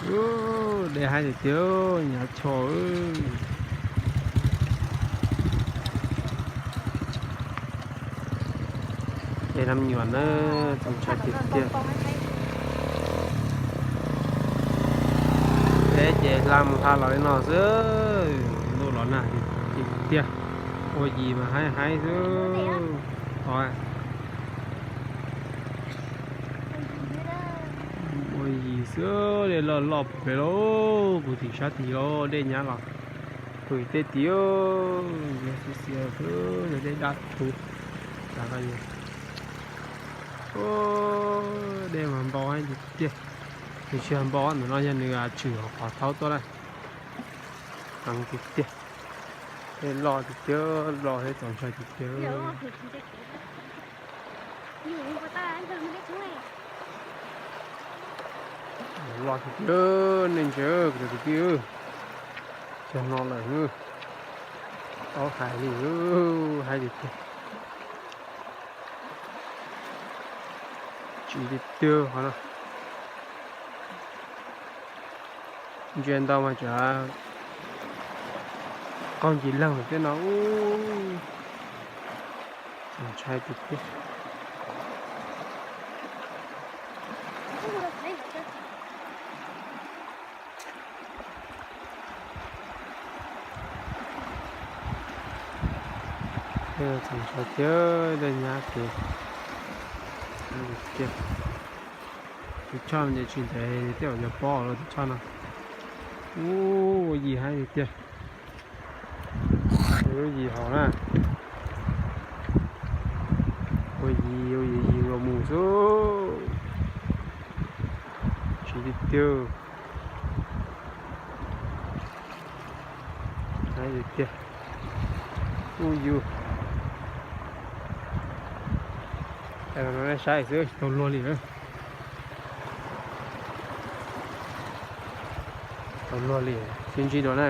Dej haib tiag tiag, nyav choj. Dej lam nyuam na, txaus ntshai tiag tiag. Dej ces hla mus hla los li no xwb, ntuj los nag tiag tiag. Ua yim mas haib haib xwb. Ua yim xwb, dej loj loj pem lauj, puv tim sab tid lauj, dej nyab los pw tej tid, xiav xiav xwb, dej daj thuv. Dej mas npau tiag tiag. Nws tsis yog npau, ntawm no yog nws tshwm hauv qhov thaub tuaj na. Heev tiag tiag. Dej loj tiag tiag, loj thiab txaus ntshai tiag tiag. Loj tiag tiag, nej ntsia tiag tiag. Cog no lawm, aub hais li, haib tiag tiag. Tsis tiag tiag qhov no. Ntsia ntau mas tsam qaug ncig leeg tej no. Ntshai tiag tiag. Txaus ntshai tiag, dej nyab kev. Tus choj ces tsis ntev tej zaum yuav pob lawm tus choj no. Ua yim haib tiag tiag. Lub yim hauv na. Ua yim, ua yim yim los mus xwb. Tsis tiag tiag. Haib tiag tiag. Ub yus. Saib xwb tsis tau luag li. Tau luag li, sib ntsib dua na.